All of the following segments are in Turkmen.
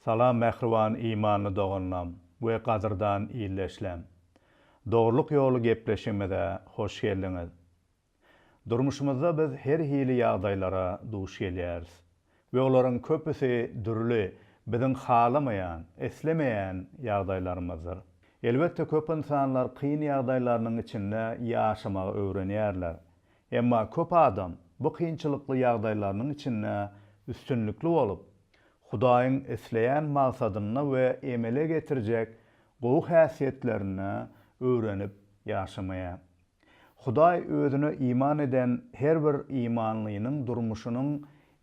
Salam mähriban imanly doganlam we gadyrdan ildeşlem. Dogrulyk ýoly gepleşigimize hoş geldiňiz. Durmuşymyzda biz her hili ýagdaýlara duş gelýäris we olaryň köpüsi dürli biziň halamaýan, islemeýän ýagdaýlarymyzdyr. Elbetde köp ynsanlar kyn ýagdaýlarynyň içinde ýaşamagy öwrenýärler. Emma köp adam bu kynçylykly ýagdaýlarynyň içinde üstünlikli bolup, Hudaýyň isleýän maksadynda we emele getirjek gowy häsiýetlerinde öwrenip ýaşamaýar. Hudaý Özüne iman eden her bir imanlynyň durmuşynyň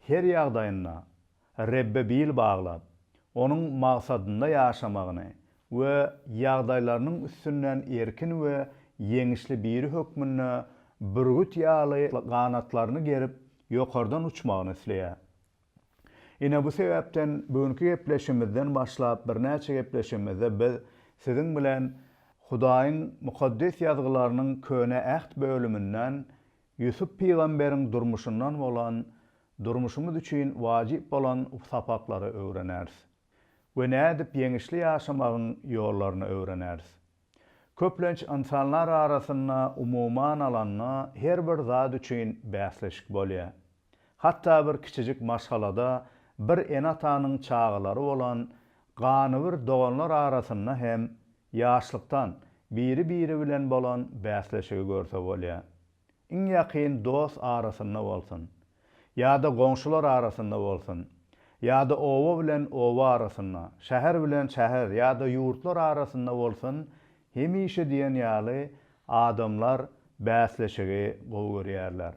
her ýagdaýynda Rebbe bil baglap, Onuň maksadynda ýaşamagyny we ýagdaýlarynyň üstünden erkin we ýeňişli biri hökmünde bürgüt ýaly ganatlaryny gerip ýokardan uçmagyny isleýär. Ine bu sebäpden bu günki gepleşigimizden başlap birnäçe gepleşigimizde biz siziň bilen Hudaýyň Mukaddes Ýazgylarynyň Köne Äht bölüminden Ýusup pygamberiň durmuşyndan bolan durmuşymyz üçin wajyp bolan sapaklary öwreneris we nädip ýeňişli ýaşamagyň ýollaryny öwreneris. Köplenç ynsanlar arasynda umuman alanda her bir zat üçin bäsleşik bolýar. Hatda bir kiçijik maşgalada bir ene-atanyň çagalary bolan ganybir doganlar arasynda hem ýaşlykdan biri-biri bilen bolan bäsleşigi görse bolýar. Iň ýakyn dost arasynda bolsun, ýa-da goňşular arasynda bolsun, ýa-da oba bilen oba arasynda, şäher bilen şäher ýa-da ýurtlar arasynda bolsun, hemişe diýen ýaly adamlar bäsleşigi gowy görýärler.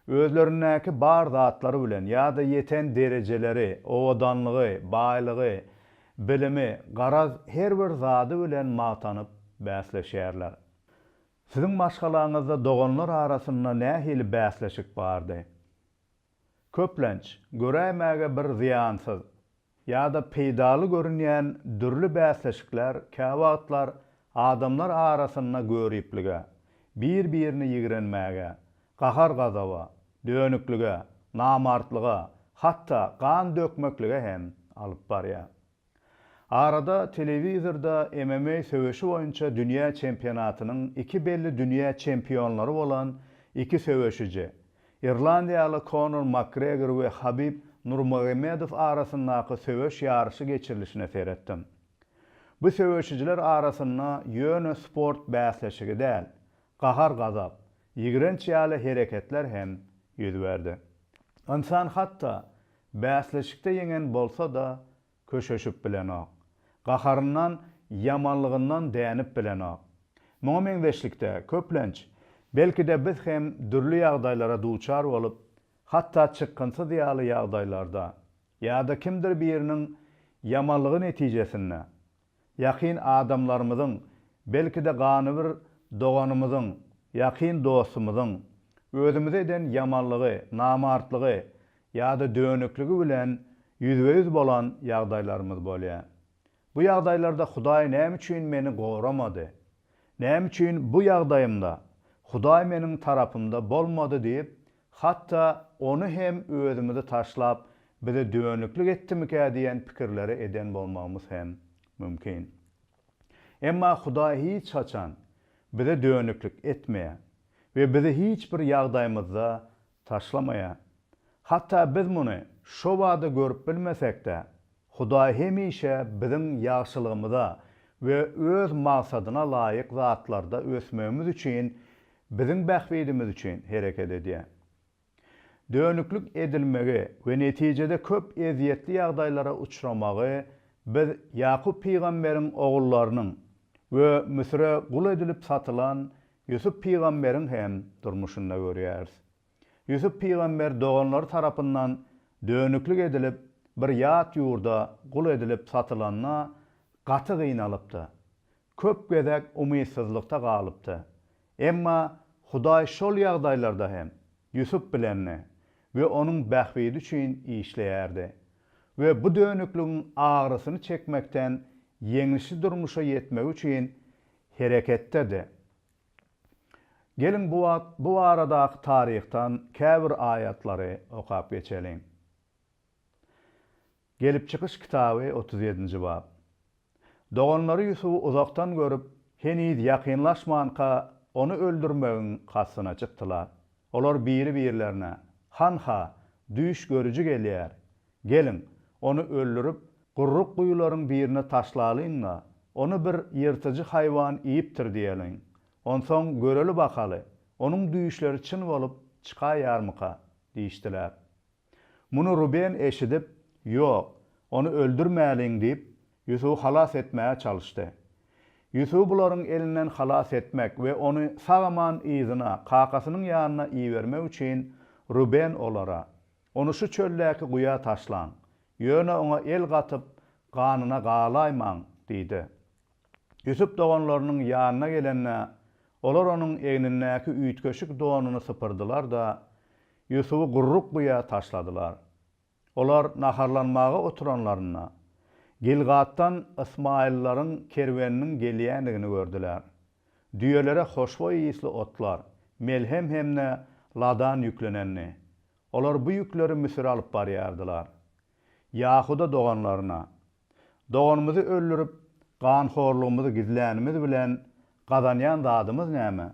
Özlerindäki bar zatlary bilen ýa-da ýeten derejeleri, owadanlygy, baýlygy, bilimi, garaz her bir zady bilen magtanyp bäsleşýärler. Siziň maşgalaňyzda doganlar arasynda nähili bäsleşik bardy? Köplenç, göräýmäge bir zyýansyz ýa-da peýdaly görünýän dürli bäsleşikler käwagtlar adamlar arasynda göriplige, bir-birini ýigrenmäge, gahar-gazaba, dönüklige, namartlyga, hatda gan dökmeklige hem alyp barýar. Arada telewizorda MMA söweşi boýunça dünýä çempionatynyň iki belli dünýä çempionlary bolan iki söweşiji, irlandiýaly Konor Makgregor we Habib Nurmagomedow arasyndaky söweş ýaryşy geçirilişine seretdim. Bu söweşijiler arasynda ýöne sport bäsleşigi däl, gahar-gazap, ýigrenç ýaly hereketler hem ýüz berdi. Ynsan hatda Bäsleşikde ýeňen bolsa-da, köşeşip bilenok. Gaharyndan, ýamanlygyndan dänip bilenok. Muňa meňzeşlikde, köplenç, belki-de biz hem dürli ýagdaýlara duçar bolup, hatda çykgynsyz ýaly ýagdaýlarda ýa-da kimdir biriniň ýamanlygy netijesinde, Ýakyn adamlarymyzyň, belki-de ganybir doganymyzyň, ýakyn dostumyzyň özümize eden ýamanlygy, namartlygy ýa-da dönükligi bilen ýüzbe-ýüz bolan ýagdaýlarymyz bolýar. Bu ýagdaýlarda Hudaý näme üçin meni goramady? Näme üçin bu ýagdaýymda Hudaý meniň tarapymda bolmady diýip, Hatda Ony hem özümizi taşlap, bize dönüklik etdimikä diýen pikirleri eden bolmagymyz hem mümkin. Emma Hudaý hiç haçan bize dönüklik etmeýär we bizi hiç bir ýagdaýymyzda taşlamaýar. Hatda biz muny şobada görüp bilmesek-de, Hudaý hemişe biziň ýagşylygymyza we Öz maksadyna laýyk zatlarda ösmegimiz üçin biziň bähbidimiz üçin hereket edýär. Dönüklik edilmegi we netijede köp ezýetli ýagdaýlara uçramagy biz Ýakup pygamberiň ogullarynyň we Müsüre gul edilip satylan Ýusup pygamberiň hem durmuşynda görýäris. Ýusup pygamber doganlary tarapyndan dönüklik edilip, bir ýat ýurda gul edilip satylanda gaty gynalypdy. Köp gezek umytsyzlykda galypdy. Emma Hudaý şol ýagdaýlarda hem Ýusup bilendi we onuň bähbidi üçin işleýärdi. We bu dönükligiň agyrysyny çekmekden ýeňlişli durmuşa ýetmegi üçin hereketdedi. Geliň bu wagt bu baradaky taryhdan käbir aýatlary okap geçeliň. Gelip çykyş kitaby 37-nji bap. Doganlary Ýusuby uzakdan görüp, heniz ýakynlaşmanka, ony öldürmegiň kastyna çykdylar. Olar biri-birlerine, Hanha, düýş görüji gelýär. Geliň, ony öldürip, gurruk guýularyň birine taşlalyň-da, ony bir ýyrtyjy haýwan iýipdir diýeliň. Onsoň göreli bakaly, onuň düýşleri çyn bolup çykaýarmyka? diýişdiler. Muny Ruben eşidip, Ýok, ony öldürmäliň diýip, Ýusuby halas etmäge çalyşdy. Ýusuby bularyň elinden halas etmek we ony sag-aman yzyna, kakasynyň ýanyna ibermek üçin Ruben olara, Ony şu çöldäki guýa taşlaň. Ýöne oňa el gatyp, ganyna galaýmaň diýdi. Ýusup doganlarynyň ýanyna gelende, olar onuň egnindäki üýtgeşik donuny sypyrdylar-da, Ýusuby gurruk guýa taşladylar. Olar naharlanmaga oturanlarynda, Gilgatdan ysmaýyllaryň kerweniniň gelýändigini gördüler. Düýelere hoşboý ysly otlar, melhem hem-de ladan ýüklenendi. Olar bu ýükleri Müsüre alyp barýardylar. Ýahuda doganlaryna, Doganymyzy öldürip, ganhorlugymyzy gizlänimiz bilen gazanýan zadymyz näme?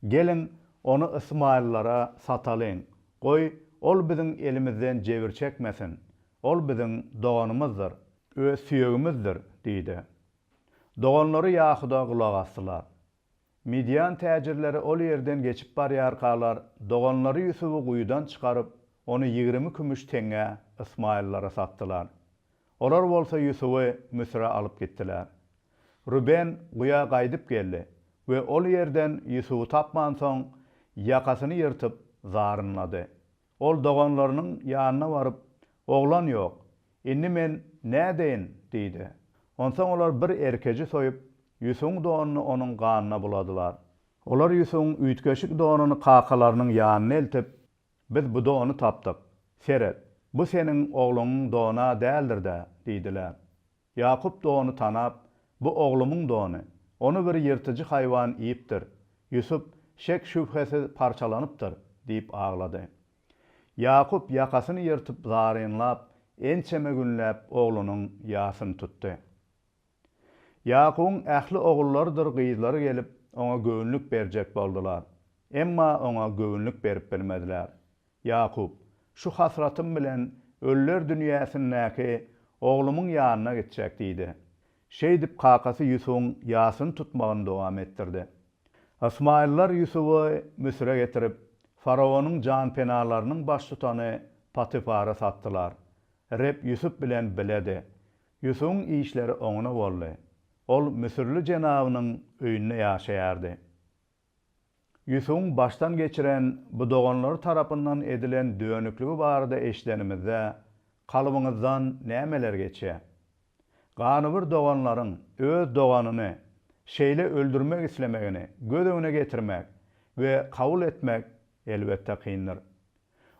Geliň, ony ysmaýyllara satalyň, goý, ol biziň elimizden jebir çekmesin. Ol biziň doganymyzdyr, öz süýegimizdir diýdi. Doganlary Ýahuda gulak asdylar. Midýan täjirleri ol ýerden geçip barýarkalar, doganlary Ýusuby guýudan çykaryp, ony 20 kümüş teňňä ysmaýyllara satdylar. Olar bolsa Ýusuby Müsüre alyp gitdiler. Ruben guýa gaýdyp geldi we ol ýerden Ýusuby tapmansoň, ýakasyny ýyrtyp, zarynlady. Ol doganlarynyň ýanyna baryp, Oglan ýok. Indi men nädeýin? diýdi. Onsoň olar bir erkeji soýup, Ýusubyň donuny onuň ganyna buladylar. Olar Ýusubyň üýtgeşik donuny kakalarynyň ýanyna eltip, Biz bu dony tapdyk. Seret, bu seniň ogluňyň dony-a däldir-dä? diýdiler. Ýakup dony tanap, Bu oglumyň dony. Ony bir ýyrtyjy haýwan iýipdir. Ýusup, şek-şübhesiz parçalanypdyr diýip aglady. Ýakup ýakasyny ýyrtyp zarynlap, ençeme günläp oglunyň ýasyny tutdy. Ýakubyň ähli ogullarydyr gyzlary gelip, oňa göwünlik berjek boldular. Emma oňa göwünlik berip bilmediler. Ýakup, Şu hasratym bilen ölüler dünýäsindäki oglumyň ýanyna gitjek diýdi. Şeýdip kakasy Ýusubyň ýasyny tutmagyny dowam etdirdi. Ysmaýyllar Ýusuby Müsüre getirip, faraonyň janpenalarynyň baştutany Patyfara satdylar. Reb Ýusup bilen biledi. Ýusubyň işleri oňuna boldy. Ol müsürli jenabynyň öýünde ýaşaýardy. Ýusubyň başdan geçiren bu doganlary tarapyndan edilen dönükligi barada eşidenimizde, kalbyňyzdan nämeler geçýär? Ganybir doganlaryň öz doganyny şeýle öldürmek islemegini göz öňüne getirmek we kabul etmek elbetde kyndyr.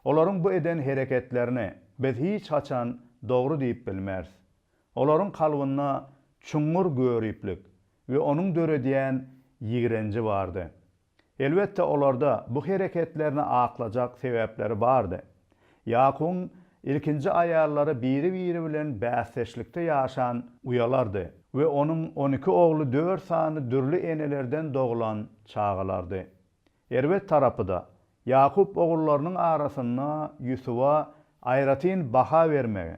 Olaryň bu eden hereketlerini biz hiç haçan dogry diýip bilmeris. Olaryň kalbynda çuňňur göriplik we onuň döredýän ýigrenji bardy. Elbetde, olarda bu hereketlerini aklajak sebäpleri bardy. Ýakubyň ilkinji aýallary biri-biri bilen bäsdeşlikde ýaşan uýalardy we onuň 12 ogly dört sany dürli enelerden doglan çagalardy. Erbet tarapy-da, Ýakup ogullarynyň arasynda Ýusuba aýratyn baha bermegi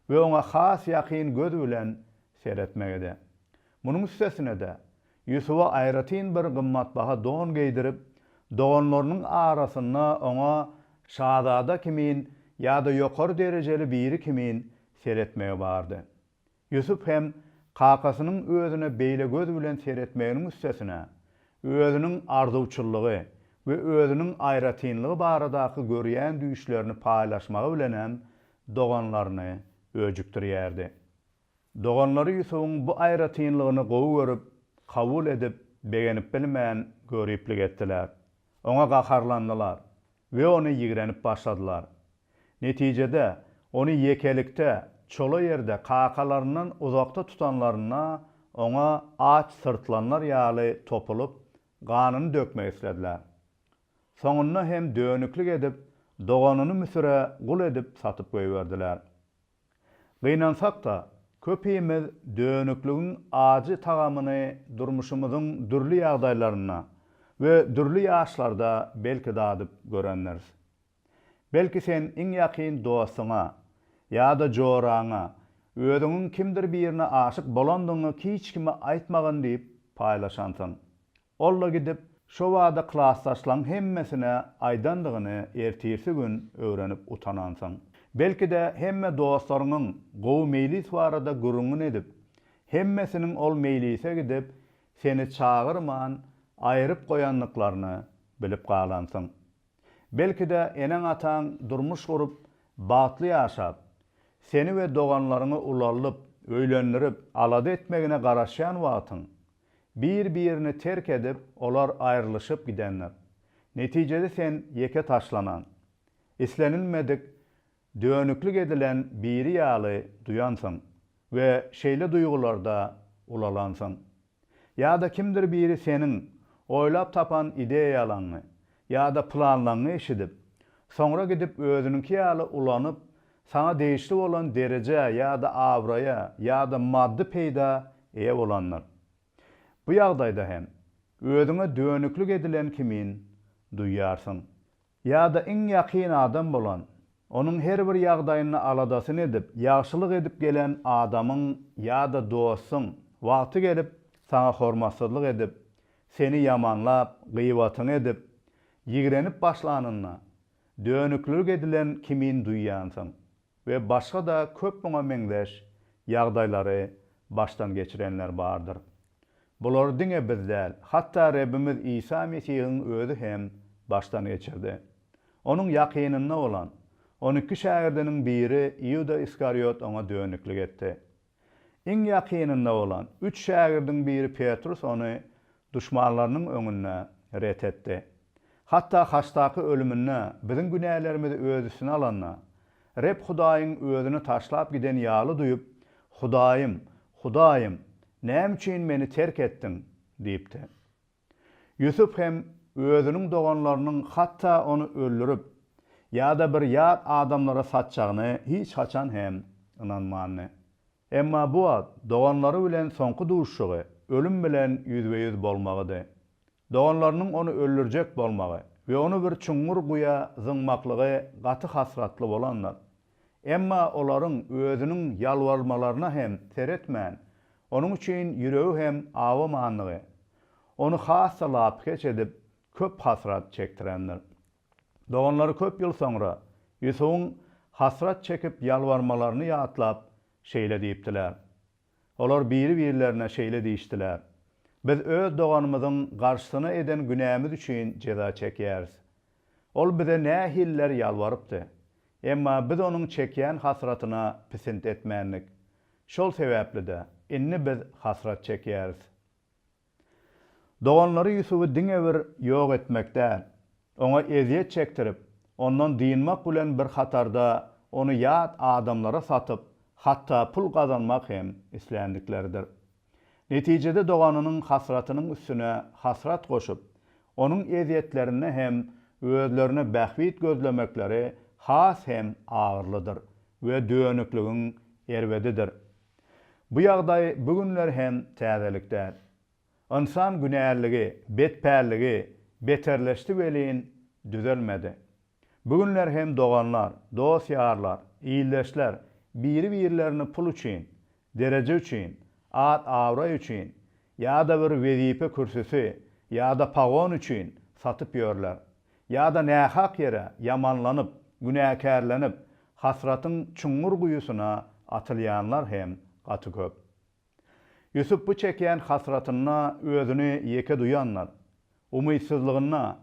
we oňa has ýakyn göz bilen seretmegidi. Munuň üstesine-de, Ýusuba aýratyn bir gymmatbaha don geýdirip, doganlarynyň arasynda oňa şazada kimin ýa-da ýokary derejeli biri kimin seretmegi bardy. Ýusup hem kakasynyň özüne beýle göz bilen seretmeginiň üstesine, özüniň arzuwçyllygy we özüniň aýratynlygy baradaky görýän düýşlerini paýlaşmagy bilenem doganlaryny öjükdirýärdi. Doganlary Ýusubyň bu aýratynlygyny gowy görüp, kabul edip, begenip bilmän, göriplik etdiler. Oňa gaharlandylar we ony ýigrenip başladylar. Netijede, ony ýekelikde, çola ýerde kakalaryndan uzakda tutanlarynda, oňa aç syrtlanlar ýaly topulyp, ganyny dökmek islediler. Soňunda hem dönüklik edip, doganyny Müsüre gul edip satyp goýberdiler. Gynansak-da, köpimiz dönükligiň ajy tagamyny durmuşymyzyň dürli ýagdaýlarynda we dürli ýaşlarda belki dadyp görendiris. Belki sen iň ýakyn dostuňa ýa-da joraňa özüňiň kimdir birine aşyk bolandygyňy hiç kime aýtmagyn diýip paýlaşansyň. Ol-da gidip, şobada klasdaşlaň hemmesine aýdandygyny ertirsi gün öwrenip utanansyň. Belki-de hemme dostlaryňyň gowy meýlis barada gürrüňini edip, hemmesiniň ol meýlise gidip, seni çagyrman aýryp goýandyklaryny bilip galansyň. Belki-de, eneň-ataň durmuş gurup, bagtly ýaşap, seni we doganlaryňy ulaldyp, öýlendirip, alada etmegine garaşýan wagtyň, bir-birini terk edip, olar aýrylyşyp gidendir. Netijede sen ýeke taşlanan, islenilmedik, dönüklik edilen biri ýaly duýansyň we şeýle duýgularda ulalansyň. Ýa-da kimdir biri seniň oýlap tapan ideýalaňy ýa-da planlaňy eşidip, soňra gidip özüniňki ýaly ulanyp, saňa degişli bolan derejä ýa-da abraýa ýa-da maddy peýda eýe bolandyr. Bu ýagdaýda hem özüňe dönüklik edilen kimin duýýarsyň. Ýa-da iň ýakyn adam bolan, onuň her bir ýagdaýynda aladasyny edip, ýagşylyk edip gelen adamyň ýa-da dostuň wagty gelip saňa hormatsyzlyk edip, seni ýamanlap, gybatyňy edip, ýigrenip başlanynda, dönüklilik edilen kimin duýýansyň we başga-da köp muňa meňzeş ýagdaýlary başdan geçirenler bardyr. Bulary diňe biz däl, hatda Rebbimiz Isa Mesihiň özi hem başdan geçirdi. Onuň ýakynynda bolan, 12 şägirdiniň biri Iuda Iskariot oňa dönüklik etdi. Iň ýakynynda bolan, üç şägirdiň biri Petrus ony duşmanlarynyň öňünde ret etdi. Hatda haçdaky ölüminde biziň günälerimizi öz üstüne alanda, Reb Hudaýyň özüni taşlap giden ýaly duýup, Hudaýym, Hudaýym, näme üçin meni terk etdiň? diýipdi. Ýusup hem özüniň doganlarynyň hatda ony öldürip ýa-da bir ýat adamlara satjagyny hiç haçan hem ynanmandy. Emma bu wagt doganlary bilen soňky duşuşygy ölüm bilen ýüzbe-ýüz bolmagydy. Doganlarynyň ony öldürjek bolmagy we ony bir çuňňur guýa zyňmaklygy gaty hasratly bolandyr. Emma olaryň özüniň ýalbarmalaryna hem seretmän, onuň üçin ýüregi hem awamandygy, ony has-da lapykeç edip, köp hasrat çekdirendir. Doganlary köp ýyl soňra Ýusubyň hasrat çekip ýalbarmalaryny ýatlap, şeýle diýipdiler, Olar biri-birlerine şeýle diýişdiler, Biz öz doganymyzyň garşysyna eden günämiz üçin jeza çekýäris. Ol bize nähililer ýalbarypdy. Emma biz onuň çekýän hasratyna pisint etmändik. Şol sebäpli-de, indi biz hasrat çekýäris. Doganlary Ýusuby diňe bir ýok etmek däl, oňa ezýet çekdirip, ondan dynmak bilen bir hatarda ony ýat adamlara satyp, hatda pul gazanmak hem isländikleridir. Netijede doganynyň hasratynyň üstüne hasrat goşup, onuň ezýetlerinde hem özlerine bähbit gözlemekleri has hem agyrlydyr we dönükligiň erbedidir. Bu ýagdaý bu günler hem täzelik däl. Ynsan günäligi, betpälligi beterleşdi welin, düzelmedi. Bu günler hem doganlar, dost-ýarlar, ildeşler biri-birlerini pul üçin, dereje üçin, at-abraý üçin ýa-da bir wezipe kürsüsi ýa-da pagon üçin satyp ýörler. Ýa-da nähak ýere ýamanlanyp, günäkärlenip, hasratyň çuňňur guýusyna atylýanlar hem gaty köp. Ýusup bu çekýän hasratynda özüni ýeke duýandyr. Umytsyzlygynda,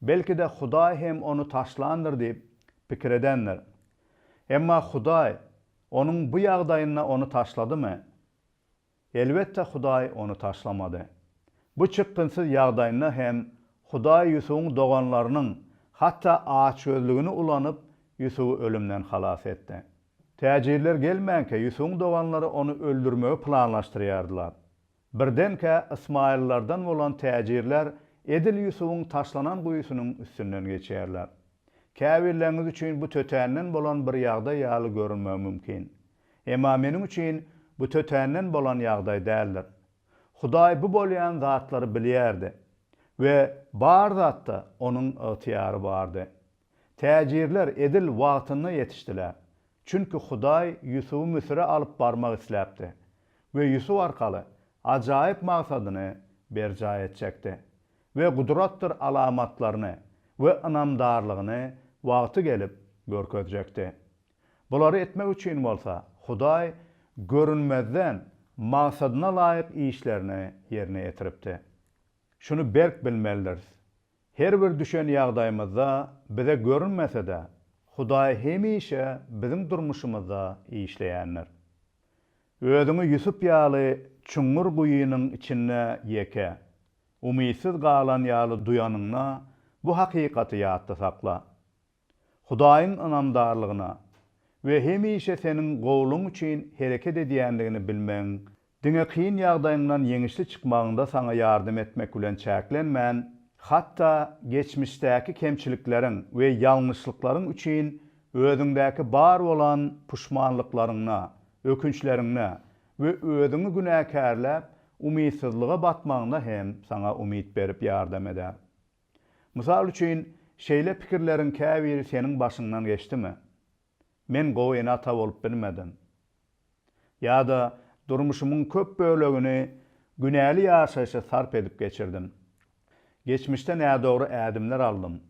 belki-de Hudaý hem ony taşlandyr diýip pikir edendir. Emma Hudaý onuň bu ýagdaýynda ony taşladymy? Elbetde Hudaý ony taşlamady. Bu çykgynsyz ýagdaýynda hem Hudaý Ýusubyň doganlarynyň hatda açgözlügini ulanyp Ýusuby ölümden halas etdi. Täjirler gelmänkä Ýusubyň doganlary ony öldürmegi planlaşdyrýardylar. Birdenkä ysmaýyllardan bolan täjirler edil Ýusubyň taşlanan guýusynyň üstünden geçýärler. Käbirleriňiz üçin bu tötänden bolan bir ýagdaý ýaly görünmegi mümkin. Emma meniň üçin bu tötänden bolan ýagdaý däldir. Hudaý bu bolýan zatlary bilýärdi we bar zatda Onuň ygtyýary bardy. Täjirler edil wagtynda ýetişdiler. Çünki Hudaý Ýusuby Müsüre alyp barmak isläpdi we Ýusup arkaly ajaýyp maksadyny berjaý etjekdi we gudratdyr alamatlaryny we ynamdarlygyny wagty gelip görkezjekdi. Bulary etmek üçin bolsa Hudaý görünmezden maksadyna laýyk işlerini ýerine ýetiripdi. Şuny berk bilmelidiris, Her bir düşen ýagdaýymyzda bize görünmese-de, Hudaý hemişe biziň durmuşymyzda işleýändir. Özüňi Ýusup ýaly çuňňur guýynyň içinde ýeke, umytsyz galan ýaly duýanyňda bu hakykaty ýatda sakla. Hudaýyň ynamdarlygyna we hemişe seniň gowulygyň üçin hereket edýändigini bilmegiň diňe kyn ýagdaýyňdan ýeňişli çykmagyňda saňa ýardam etmek bilen çäklenmän, hatda geçmişdäki kemçilikleriň we ýalňyşlyklaryň üçin özüňdäki bar bolan puşmanlyklaryňda, ökünçleriňde we özüňi günäkärläp umytsyzlyga batmagyňda hem saňa umyt berip ýardam eder. Mysal üçin, şeýle pikirleriň käbiri seniň başyňdan geçdimi? Men gowy ene-ata bolup bilmedim. Ýa-da durmuşymyň köp bölegini günäli ýaşaýşa sarp edip geçirdim. Geçmişde nädogry ädimler aldym.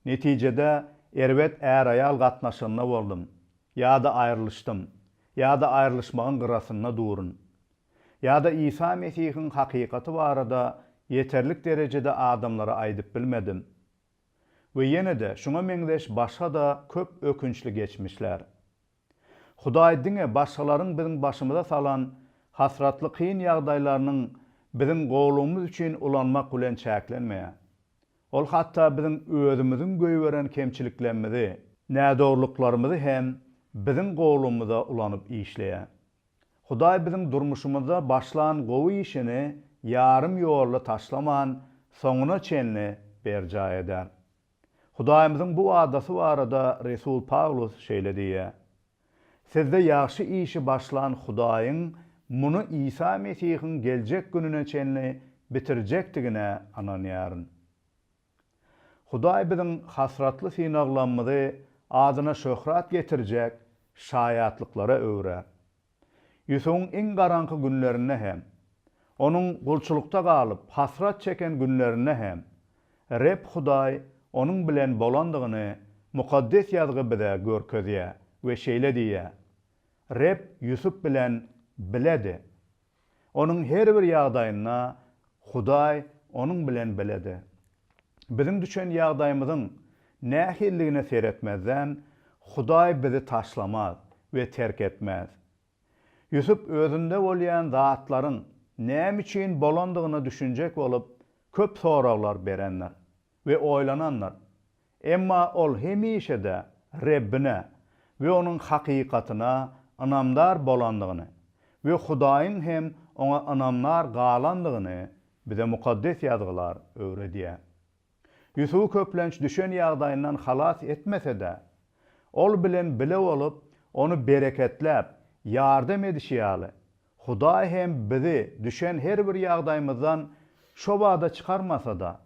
Netijede, erbet är-aýal gatnaşygynda boldum ýa-da aýrylyşdym, ýa-da aýrylyşmagyň gyrasynda durun. Ýa-da Isa Mesihiň hakykaty barada ýeterlik derejede adamlara aýdyp bilmedim. We ýene-de şuňa meňzeş başga-da köp ökünçli geçmişler. Hudaý diňe başgalaryň biziň başymyza salan hasratly kyn ýagdaýlarynyň biziň gowulygymyz üçin ulanmak bilen çäklenmeýär. Ol hatda biziň özümiziň goýberen kemçiliklerimizi, nädogrulyklarymyzy hem biziň gowulygymyza ulanyp işleýär. Hudaý biziň durmuşymyzda başlan gowy işini ýarym ýolda taşlaman, soňuna çenli berjaý eder. Hudaýymyzyň bu wadasy barada resul Pawlus şeýle diýýär, Sizde ýagşy işi başlan Hudaýyň muny Isa Mesihiň geljek gününe çenli bitirjekdigine ynanýaryn. Hudaý biziň hasratly synaglarymyzy adyna şöhrat getirjek şaýatlyklara öwrer. Ýusubyň iň garaňky günlerinde hem, onuň gulçulykda galyp, hasrat çeken günlerinde hem, Reb Hudaý onuň bilen bolandygyny Mukaddes Ýazgy bize görkezýär we şeýle diýýär, Reb Ýusup bilen biledi. Onuň her bir ýagdaýynda Hudaý onuň bilen biledi. Biziň düşen ýagdaýymyzyň nähilidigine seretmezden, Hudaý bizi taşlamaz we terk etmez. Ýusup özünde bolýan zatlaryň näme üçin bolandygyna düşünjek bolup, köp soraglar berendir we oýlanandyr. Emma ol hemişe-de Rebbine we Onuň hakykatyna ynamdar bolandygyny we Hudaýyň hem oňa ynamdar galandygyny bize Mukaddes Ýazgylar öwredýär. Ýusuby köplenç düşen ýagdaýyndan halas etmese-de, ol bilen bile bolup, ony bereketläp, ýardam edişi ýaly, Hudaý hem bizi düşen her bir ýagdaýymyzdan şobada çykarmasa-da,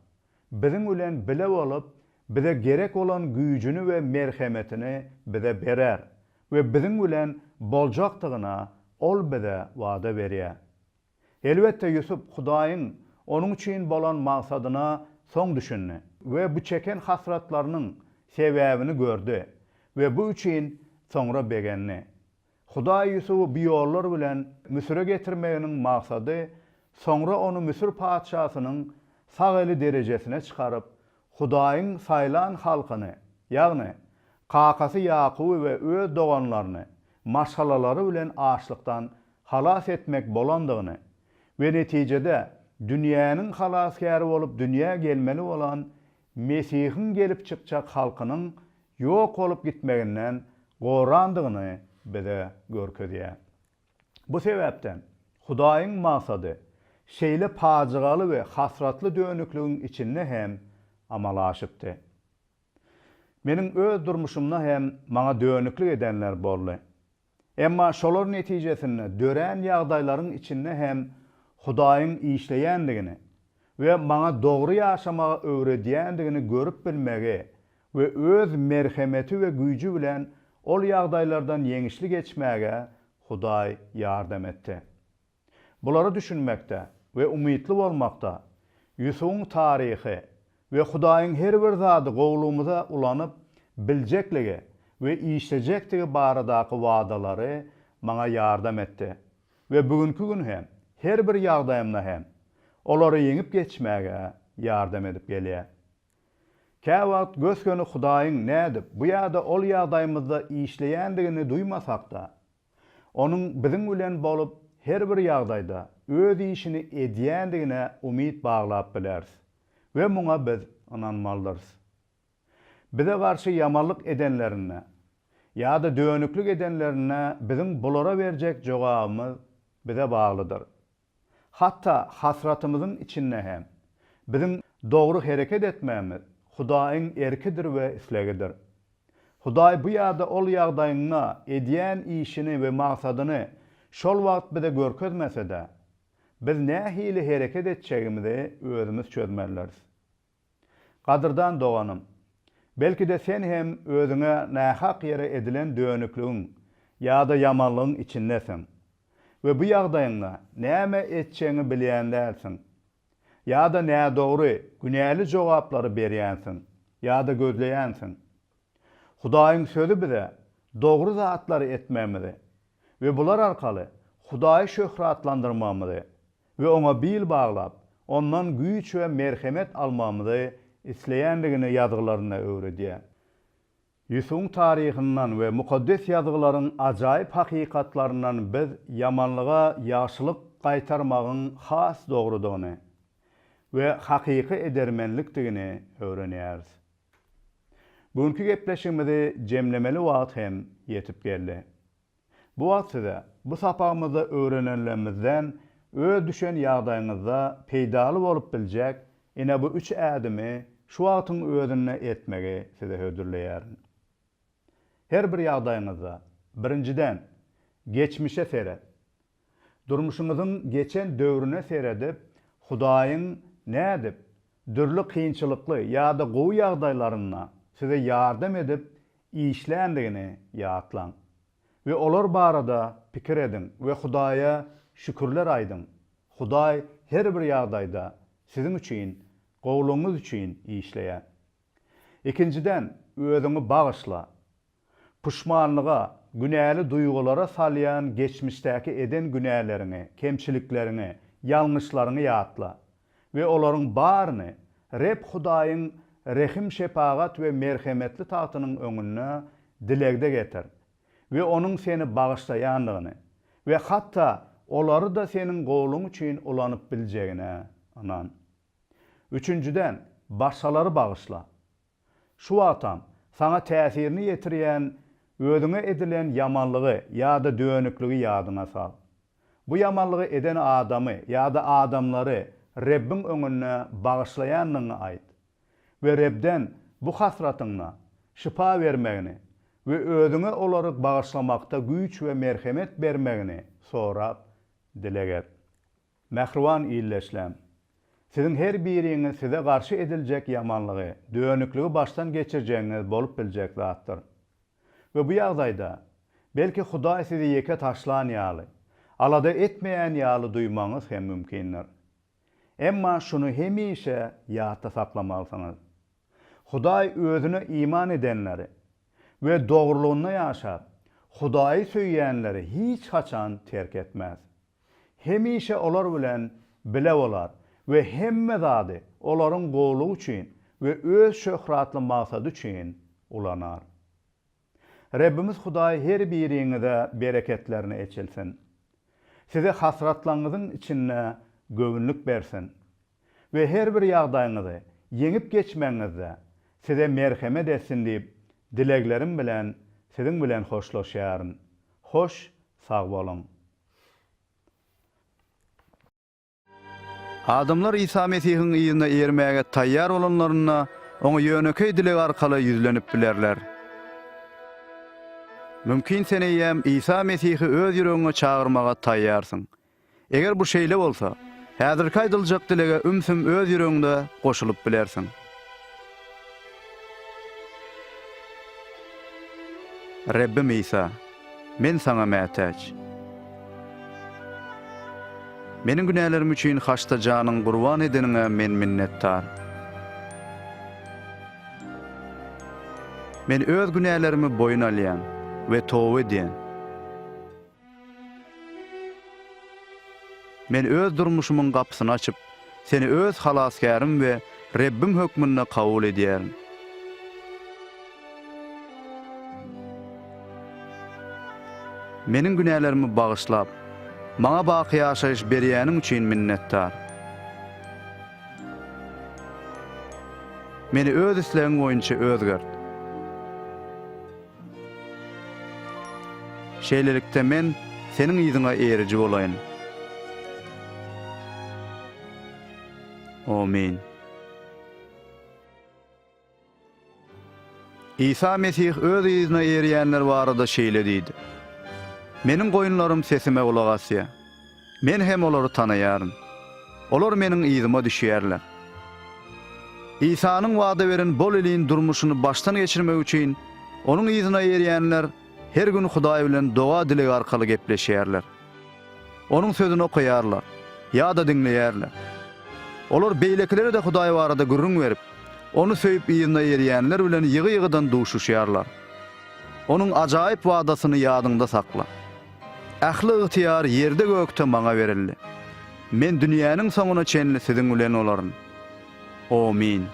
biziň bilen bile bolup, bize gerek bolan güýjüni we merhemetini bize berer we biziň bilen boljakdygyna Ol bize wada berýär. Elbetde, Ýusup Hudaýyň onuň üçin bolan maksadyna soň düşündi we bu çeken hasratlarynyň sebäbini gördi we bu üçin soňra begendi. Hudaý Ýusuby bu ýollar bilen Müsüre getirmeginiň maksady soňra ony Müsür patyşasynyň sag eli derejesine çykaryp, Hudaýyň saýlan halkyny, ýagny kakasy Ýakuby we öz doganlaryny maşgalalary bilen açlykdan halas etmek bolandygyny we netijede dünýäniň Halasgäri bolup dünýä gelmeli bolan Mesihiň gelip çykjak halkynyň ýok bolup gitmeginden gorandygyny bize görkezýär. Bu sebäpden, Hudaýyň maksady şeýle pajygaly we hasratly dönükligiň içinde hem amala aşypdy. Meniň öz durmuşymda hem maňa dönüklik edenler boldy. Emma şolar netijesinde dörän ýagdaýlaryň içinde hem Hudaýyň işleýändigini we maňa dogry ýaşamagy öwredýändigini görüp bilmegi we öz merhemeti we güýji bilen ol ýagdaýlardan ýeňişli geçmäge Hudaý ýardam etdi. Bulara düşünmekde we umytly bolmakda Ýusubyň taryhy we Hudaýyň her bir zady gowulygymyza ulanyp biljekligi we işlejekdigi baradaky wadalary maňa ýardam etdi we bu günki gün hem her bir ýagdaýymda hem olary ýeňip geçmäge ýardam edip gelýär. Käwagt gös-göni Hudaýyň nädip bu ýa-da ol ýagdaýymyzda işleýändigini duýmasak-da, Onuň biziň bilen bolup her bir ýagdaýda Öz işini edýändigine umyt baglap bileris we muňa biz ynanmalydyrys. Bize garşy ýamanlyk edenlerinde ýa-da dönüklik edenlerinde biziň bulara berjek jogabymyz bize baglydyr. Hatda hasratymyzyň içinde hem, biziň dogry hereket etmegimiz Hudaýyň erkidir we islegidir. Hudaý bu ýa-da ol ýagdaýyňda edýän işini we maksadyny şol wagt bize görkezmese-de, biz nähili hereket etjegimizi özümiz çözmelidiris. Gadyrdan doganym, belki-de sen hem özüňe nähak ýere edilen dönükligiň ýa-da ýamanlygyň içindesiň we bu ýagdaýyňda näme etjegiňi bilýän dälsiň. Ýa-da nädogry, günäli jogaplary berýänsiň ýa-da gözleýänsiň. Hudaýyň Sözi bize dogry zatlary etmegimizi we bular arkaly Hudaýy şöhratlandyrmagymyzy we Oňa bil baglap, Ondan güýç we merhemet almagymyzy isleýändigini ýazgylarynda öwredýär. Ýusubyň taryhyndan we Mukaddes Ýazgylaryň ajaýyp hakykatlaryndan biz ýamanlyga ýagşylyk gaýtarmagyň has dogrudygyny we hakyky edermenlikdigini öwrenýäris. Bu günki gepleşigimizi jemlemeli wagt hem ýetip geldi. Bu wagt size bu sapagymyzda öwrenenlerimizden öz düşen ýagdaýyňyzda peýdaly bolup biljek ine bu üç ädimi şu wagtyň özünde etmegi size hödürleýärin. Her bir ýagdaýyňyzda, birinjiden, geçmişe seret. Durmuşyňyzyň geçen döwrüne seredip, Hudaýyň nädip dürli kynçylykly ýa-da gowy ýagdaýlarynda size ýardam edip işländigini ýatlaň we olar barada pikir ediň we Hudaýa şükürler aýdyň. Hudaý her bir ýagdaýda siziň üçin, gowulygyňyz üçin işleýär. Ikinjiden, özüňi bagyşla. Puşmanlyga, günäli duýgulara salýan geçmişdäki eden günäleriňi, kemçilikleriňi, ýalňyşlaryňy ýatla we olaryň baryny Reb Hudaýyň rehim-şepagat we merhemetli tagtynyň öňünde dilegde getir we Onuň seni bagyşlaýandygyny we hatda olary-da seniň gowulygyň üçin ulanyp biljegine ynan. Üçünjiden, başgalary bagyşla. Şu wagtam saňa täsirini ýetirýän özüňe edilen ýamanlygy ýa-da dönükligi ýadyňa sal. Bu ýamanlygy eden adamy ýa-da adamlary Rebbiň öňünde bagyşlaýandygyňy aýt we Rebden bu hasratyňda şypa bermegini we özüňe olary bagyşlamakda güýç we merhemet bermegini sorap dileg et. Mähriban ildeşlem! Siziň her biriňiz size garşy ediljek ýamanlygy, dönükligi başdan geçirjegiňiz bolup biljek zatdyr. We bu ýagdaýda, belki Hudaý sizi ýeke taşlan ýaly, alada etmeýän ýaly duýmagyňyz hem mümkindir. Emma şuny hemişe ýatda saklamalysyňyz. Hudaý Özüne iman edenleri we dogrulygynda ýaşap, Hudaýy söýýänleri hiç haçan terk etmez. Hemişe olar bilen bile bolar we hemme zady olaryň gowulygy üçin we öz şöhratly maksady üçin ulanar. Rebbimiz Hudaý her biriňize bereketlerini eçilsin. Size hasratlaryňyzyň içinde göwünlik bersin we her bir ýagdaýyňyzy ýeňip geçmegiňizde size merhemet etsin diýip dileglerim bilen siziň bilen hoşlaşýaryn. Hoş sag boluň. Adamlar Isa Mesihiň yzyna eýermäge taýýar bolanlarynda, Oňa ýönekeý dileg arkaly ýüzlenip bilerler. Mümkin sen eýýäm Isa Mesihi öz ýüregiňe çagyrmaga taýýarsyň. Eger bu şeýle bolsa, häzirki aýdyljak dilege ümsüm öz ýüregiňde goşulyp bilersiň. Rebbim Isa, men Saňa mätäç. Meniň günälerim üçin haçda janyňy gurban edeniňe men minnetdar. Men öz günälerimi boýun alýan we toba edýän. Men öz durmuşymyň gapysyny açyp, Seni öz Halasgärim we Rebbim hökmünde kabul edýärin. Meniň günälerimi bagyşlap, maňa baky ýaşaýyş berýäniň üçin minnetdar. Meni öz islegiň boýunça özgert. Şeýlelikde men Seniň yzyňa eýeriji bolaýyn. Omyn. Isa Mesih öz yzyna eýerýänler barada şeýle diýdi, Meniň goýunlarym sesime gulak asýar. Men hem olary tanaýaryn. Olar meniň yzyma düşýärler. Isanyň wada beren bol-elin durmuşyny başdan geçirmek üçin, onuň yzyna eýerýänler her gün Hudaý bilen doga-dileg arkaly gepleşýärler. Onuň Sözüni okaýarlar ýa-da diňleýärler. Olar beýlekilere-de Hudaý barada gürrüň berip, Ony söýüp yzyna eýerýänler bilen ýygy-ýygydan duşuşýarlar. Onuň ajaýyp wadasyny ýadyňda sakla. Ähli ygtyýar ýerde-gökde Maňa berildi. Men dünýäniň soňuna çenli siziň bilen bolaryn. Omyn.